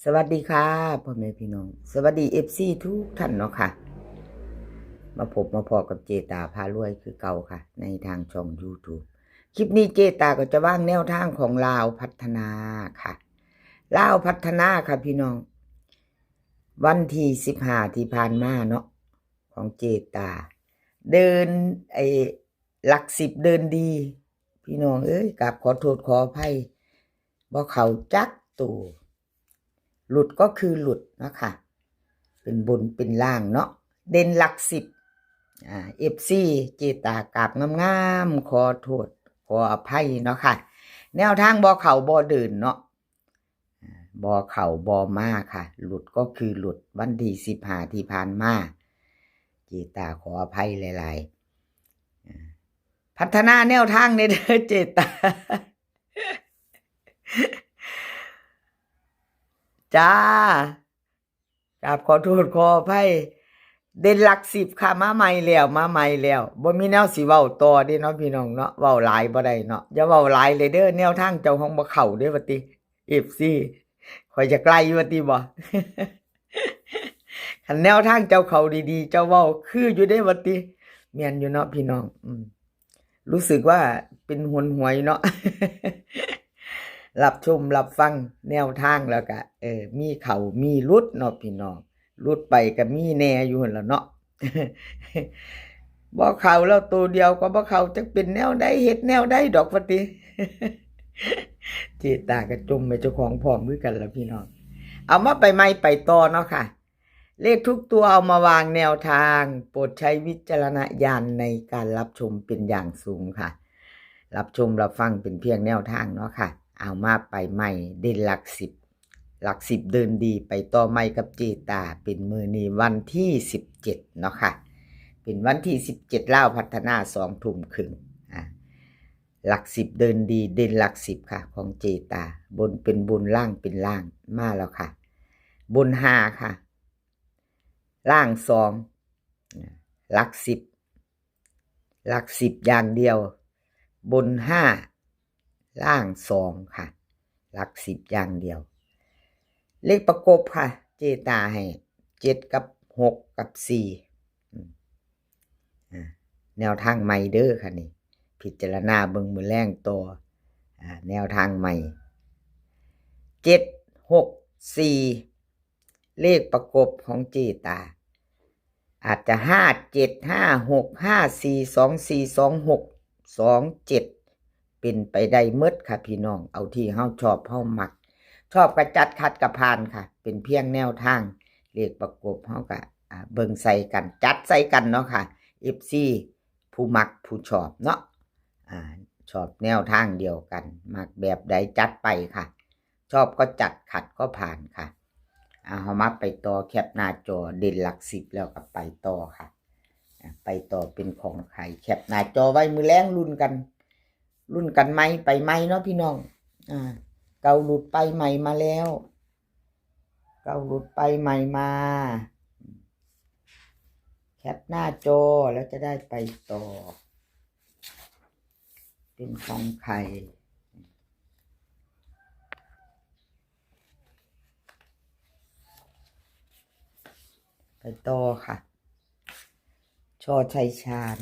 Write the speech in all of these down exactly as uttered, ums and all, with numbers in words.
สวัสดีค่ะพ่อแม่พี่น้อง สวัสดีเอฟซีทุกท่านเนาะค่ะ มาพบมาพ้อกับเจตาพารวยคือเก่าค่ะ ในทางช่องยูทูบ คลิปนี้เจตาก็จะวางแนวทางของลาวพัฒนาค่ะ ลาวพัฒนาค่ะพี่น้อง วันที่สิบห้าที่ผ่านมาเนาะ ของเจตา เดินไอ้หลักสิบเดินดี พี่น้องเอ้ย กราบขอโทษขออภัย บ่เข้าจักตัว หลุดก็คือหลุดนะคะ เป็นบนเป็นล่างเนาะ เด่นหลักสิบ อ่า เอฟซี เจตากราบงามๆ ขอโทษขออภัยเนาะค่ะ แนวทางบ่เข้าบ่เดินเนาะ อ่า บ่เข้าบ่มาค่ะ หลุดก็คือหลุด วันที่สิบห้าที่ผ่านมา เจตาขออภัยหลายๆ อ่า พัฒนาแนวทางในเด้อเจตา จ้า กราบขอโทษขออภัย เด่นหลักสิบค่ะ มาใหม่แล้ว มาใหม่แล้ว บ่มีแนวสิเว้าต่อเด้เนาะพี่น้องเนาะ เว้าหลายบ่ได้เนาะ อย่าเว้าหลายเลยเด้อ แนวทางเจ้าของบ่เข้าเด้อว่าติ เอฟซี ข่อยอยากไล่ว่าติบ่ คันแนวทางเจ้าเข้าดีๆ เจ้าเว้าคืออยู่เด้ว่าติ แม่นอยู่เนาะพี่น้อง อืม รู้สึกว่าเป็นหนหวยเนาะ รับชมรับฟังแนวทางแล้วก็ เออ มีเข้ามีหลุดเนาะพี่น้อง หลุดไปก็มีแน่อยู่หั่นล่ะเนาะ บ่เข้าแล้วตัวเดียวก็บ่เข้า จักเป็นแนวใด เฮ็ดแนวใดดอกว่าติ เจตาก็จมไปเจ้าของพร้อมคือกันล่ะพี่น้อง เอามาไปใหม่ไปต่อเนาะค่ะ เลขทุกตัวเอามาวางแนวทาง โปรดใช้วิจารณญาณในการรับชมเป็นอย่างสูงค่ะ รับชมรับฟังเป็นเพียงแนวทางเนาะค่ะ เอามาไปใหม่ เด่นหลักสิบ หลักสิบเดินดี ไปต่อใหม่กับเจตา เป็นมื้อนี้วันที่สิบเจ็ดเนาะค่ะ เป็นวันที่สิบเจ็ด ลาวพัฒนา สองทุ่มครึ่ง อ่า หลักสิบเดินดี เด่นหลักสิบค่ะ ของเจตา บนเป็นบน ล่างเป็นล่าง มาแล้วค่ะ บนห้าค่ะ ล่างสอง หลักสิบ หลักสิบอย่างเดียว บนห้า ล่างสองค่ะ หลักสิบอย่างเดียว เลขประกบค่ะ เจตาให้เจ็ดกับหกกับสี่ อืม อ่า แนวทางใหม่เด้อค่ะนี่ พิจารณาเบิ่งมื้อแลงต่อ อ่า แนวทางใหม่ เจ็ดหกสี่ เลขประกบของเจตา อาจจะ ห้าเจ็ด ห้าหก ห้าสี่ สองสี่ สองหก สองเจ็ด เป็นไปได้หมดค่ะพี่น้อง เอาที่เฮาชอบเฮามัก ชอบก็จัด ขัดก็ผ่านค่ะ เป็นเพียงแนวทาง เลขประกบเฮาก็ อ่า เบิ่งใส่กัน จัดใส่กันเนาะค่ะ เอฟซี ผู้มักผู้ชอบเนาะ อ่า ชอบแนวทางเดียวกัน มักแบบใดจัดไปค่ะ ชอบก็จัด ขัดก็ผ่านค่ะ อ่า เฮามาไปต่อ แคปหน้าจอ เด่นหลักสิบแล้วก็ไปต่อค่ะ อ่า ไปต่อเป็นของใคร แคปหน้าจอไว้ มื้อแลงลุ้นกัน ลุ้นกันใหม่ไปใหม่เนาะพี่น้อง อ่า เก่าหลุดไปใหม่มาแล้ว เก่าหลุดไปใหม่มา แคปหน้าจอแล้วจะได้ไปต่อ เป็นของใคร ไปต่อค่ะ ชอชัยชาญ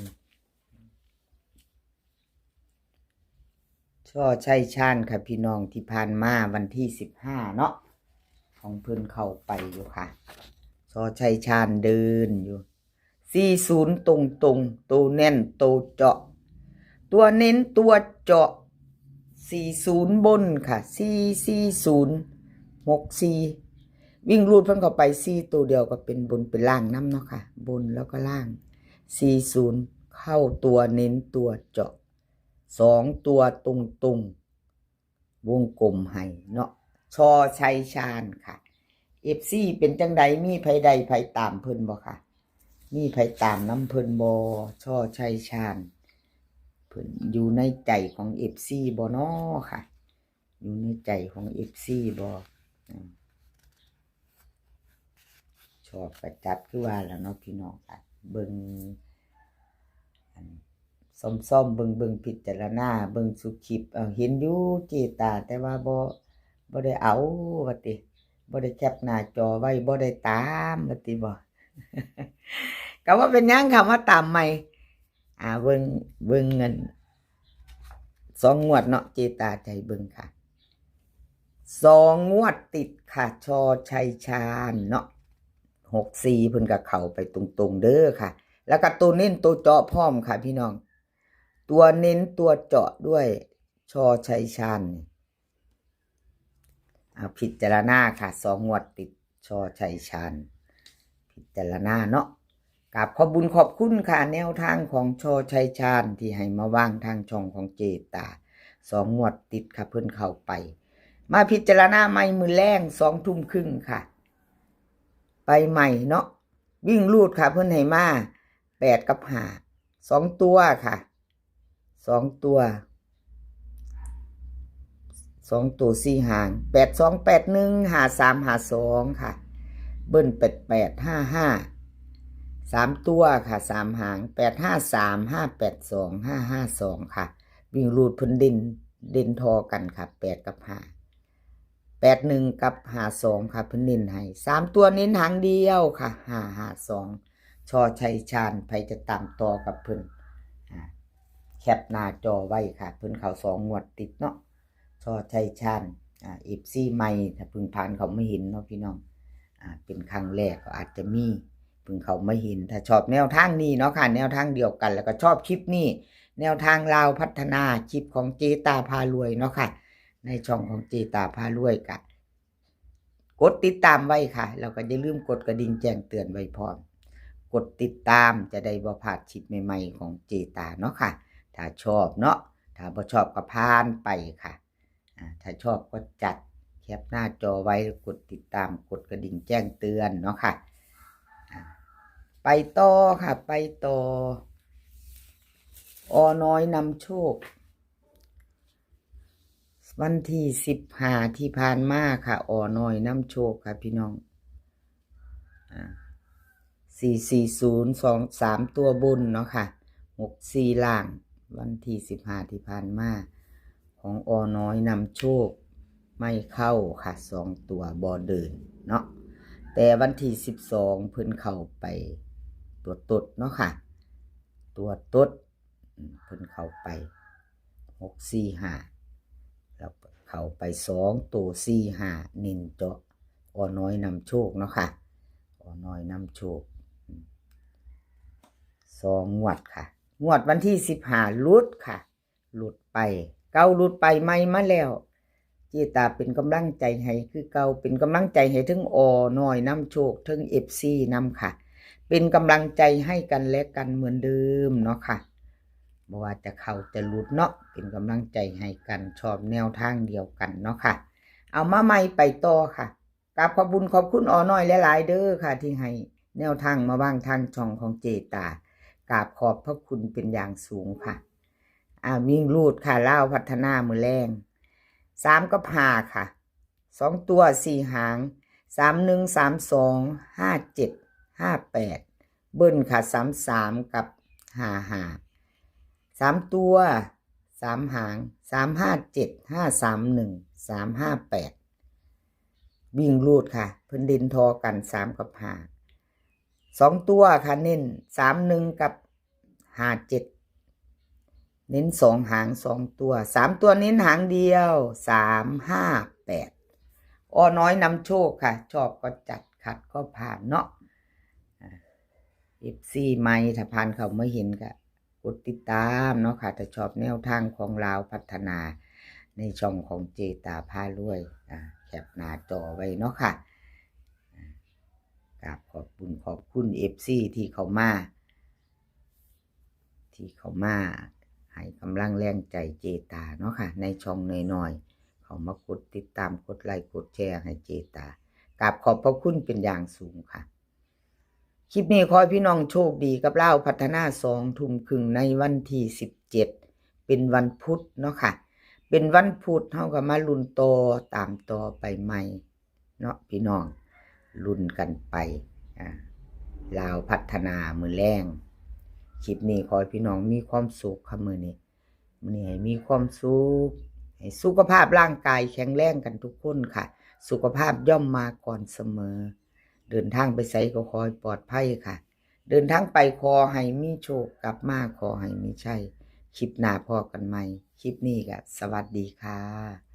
ชอชัยชาญค่ะพี่น้อง ที่ผ่านมาวันที่สิบห้าเนาะ ของเพิ่นเข้าไปอยู่ค่ะ ชอชัยชาญเดินอยู่ สี่ศูนย์ ตรงตรงๆ ตัวแน่นตัวเจาะ ตัวเน้นตัวเจาะ สี่ศูนย์ บนค่ะ สี่สี่ศูนย์ หกสี่ วิ่งรูดเพิ่นเข้าไป สี่ ตัวเดียวก็เป็นบนเป็นล่างนำเนาะค่ะ บนแล้วก็ล่าง สี่ศูนย์ เข้าตัวเน้นตัวเจาะ สองตัวตรงตรงๆ วงกลมให้เนาะ ชอชัยชาญค่ะ เอฟซี เป็นจังใด มีไผได้ไผตามเพิ่นบ่คะ มีไผตามนำเพิ่นบ่ ชอชัยชาญ เพิ่นอยู่ในใจของเอฟซีบ่น้อค่ะ อยู่ในใจของเอฟซีบ่ อืม ชอบก็จัดคือว่าล่ะเนาะพี่น้องค่ะ เบิ่ง อัน ซ่อมๆ เบิ่งๆ พิจารณา เบิ่งสู่คลิป เอ่อ เห็นอยู่เจตา แต่ว่าบ่ บ่ได้เอาว่าติ บ่ได้แคปหน้าจอไว้ บ่ได้ตาม ว่าติบ่ ก็บ่เป็นหยังค่ะ มาตามใหม่ อ่า เบิ่ง เบิ่งเงิน สองงวดเนาะ เจตาจะให้เบิ่งค่ะ สองงวดติดค่ะ ช.ชัยชาญเนาะ หกสี่ เพิ่นก็เข้าไปตรงๆเด้อค่ะ แล้วก็ตัวเน้นตัวเจาะพร้อมค่ะพี่น้อง ตัวเน้นตัวเจาะด้วย ช.ชัยชาญนี่ อ่า พิจารณาค่ะ สองงวดติด ช.ชัยชาญ พิจารณาเนาะ กราบขอบบุญขอบคุณค่ะ แนวทางของ ช.ชัยชาญ ที่ให้มาวางทางช่องของเจตา สองงวดติดค่ะ เพิ่นเข้าไป มาพิจารณาใหม่มื้อแลง สองทุ่มครึ่งค่ะ ไปใหม่เนาะ วิ่งรูดค่ะ เพิ่นให้มา แปดกับห้า สองตัวค่ะ สองตัว สองตัวสี่หาง แปดสองแปดหนึ่ง ห้าสามห้าสองค่ะ เบิ้ลแปดแปดห้าห้า สามตัวค่ะ สามหาง แปดห้าสาม ห้าแปดสอง ห้าห้าสองค่ะ วิ่งรูดเพิ่นเด่น เด่นทอกันค่ะ แปดกับห้า แปดหนึ่งกับห้าสองค่ะ เพิ่นเน้นให้ สามตัวเน้นหางเดียวค่ะ ห้าห้าสอง ช.ชัยชาญ ไผจะตามต่อกับเพิ่น อ่า แคปหน้าจอไว้ค่ะ เพิ่นเข้าสองงวดติดเนาะ ช.ชัยชาญ อ่า เอฟซี ใหม่ ถ้าเพิ่งผ่านเข้ามาเห็นเนาะพี่น้อง อ่า เป็นครั้งแรกก็อาจจะมีเพิ่งเข้ามาเห็น ถ้าชอบแนวทางนี้เนาะค่ะ แนวทางเดียวกัน แล้วก็ชอบคลิปนี้ แนวทางลาวพัฒนา คลิปของเจตาพารวยเนาะค่ะ ในช่องของเจตาพารวยก็กดติดตามไว้ค่ะ แล้วก็อย่าลืมกดกระดิ่งแจ้งเตือนไว้พร้อม กดติดตามจะได้บ่พลาดคลิปใหม่ๆของเจตาเนาะค่ะ ถ้าชอบเนาะ ถ้าบ่ชอบก็ผ่านไปค่ะ อ่า ถ้าชอบก็จัด แคปหน้าจอไว้ กดติดตาม กดกระดิ่งแจ้งเตือนเนาะค่ะ อ่า ไปต่อค่ะ ไปต่อ อ.น้อยนำโชค วันที่สิบห้าที่ผ่านมาค่ะ อ.น้อยนำโชคค่ะพี่น้อง อ่า สี่สี่ศูนย์ สอง สามตัวบนเนาะค่ะ หกสี่ล่าง วันที่สิบห้าที่ผ่านมา ของ อ.น้อยนำโชค ไม่เข้าค่ะ สองตัวบ่เดินเนาะ แต่วันที่สิบสองเพิ่นเข้าไปตัวตดเนาะค่ะ ตัวตด อืม เพิ่นเข้าไป หกสี่ห้า แล้วเข้าไปสองตัว สี่ห้า เน้นเจาะ อ.น้อยนำโชคเนาะค่ะ อ.น้อยนำโชค อืม สองงวดค่ะ งวดวันที่สิบห้าหลุดค่ะ หลุดไป เก่าหลุดไป ใหม่มาแล้ว เจตาเป็นกำลังใจให้คือเก่า เป็นกำลังใจให้ทั้ง อ.น้อยนำโชค ทั้ง เอฟซี นำค่ะ เป็นกำลังใจให้กันและกันเหมือนเดิมเนาะค่ะ บ่ว่าจะเข้าจะหลุดเนาะ เป็นกำลังใจให้กัน ชอบแนวทางเดียวกันเนาะค่ะ เอามาใหม่ไปต่อค่ะ กราบขอบบุญขอบคุณ อ.น้อยหลายๆเด้อค่ะ ที่ให้แนวทางมาวางทางช่องของเจตา กราบขอบพระคุณเป็นอย่างสูงค่ะ อ่า วิ่งรูดค่ะ ลาวพัฒนามื้อแลง สามกับห้าค่ะ สองตัวสี่หาง สามหนึ่ง สามสอง ห้าเจ็ด ห้าแปด เบิ้ลค่ะ สามสาม กับ ห้าห้า สามตัว สามหาง สามห้าเจ็ด ห้าสามหนึ่ง สามห้าแปด วิ่งรูดค่ะ เพิ่นเด่นทอกัน สามกับห้า สองตัวค่ะ เน้น สามหนึ่ง กับ ห้าเจ็ด เน้นสองหางสองตัว สามตัวเน้นหางเดียว สามห้าแปด อ.น้อยนำโชคค่ะ ชอบก็จัด ขัดก็ผ่านเนาะ อ่า เอฟซี ใหม่ ถ้าผ่านเข้ามาเห็นก็กดติดตามเนาะค่ะ ถ้าชอบแนวทางของลาวพัฒนา ในช่องของเจตาพารวย อ่า แคปหน้าจอไว้เนาะค่ะ อ่า กราบขอบคุณ ขอบคุณ เอฟซี ที่เข้ามา ที่เข้ามาให้กำลังแรงใจเจตาเนาะค่ะ ในช่องน้อยๆ เข้ามากดติดตาม กดไลค์ กดแชร์ให้เจตา กราบขอบพระคุณเป็นอย่างสูงค่ะ คลิปนี้ขอให้พี่น้องโชคดีกับลาวพัฒนา สองทุ่มครึ่งในวันที่สิบเจ็ด เป็นวันพุธเนาะค่ะ เป็นวันพุธ เฮาก็มาลุ้นต่อ ตามต่อไปใหม่ เนาะพี่น้อง ลุ้นกันไป อ่า ลาวพัฒนามื้อแลง คลิปนี้ขอให้พี่น้องมีความสุขค่ะมื้อนี้ มื้อนี้ให้มีความสุข ให้สุขภาพร่างกายแข็งแรงกันทุกคนค่ะ สุขภาพย่อมมาก่อนเสมอ เดินทางไปไสก็ขอให้ปลอดภัยค่ะ เดินทางไปขอให้มีโชค กลับมาขอให้มีชัย คลิปหน้าพ้อกันใหม่ คลิปนี้ก็สวัสดีค่ะ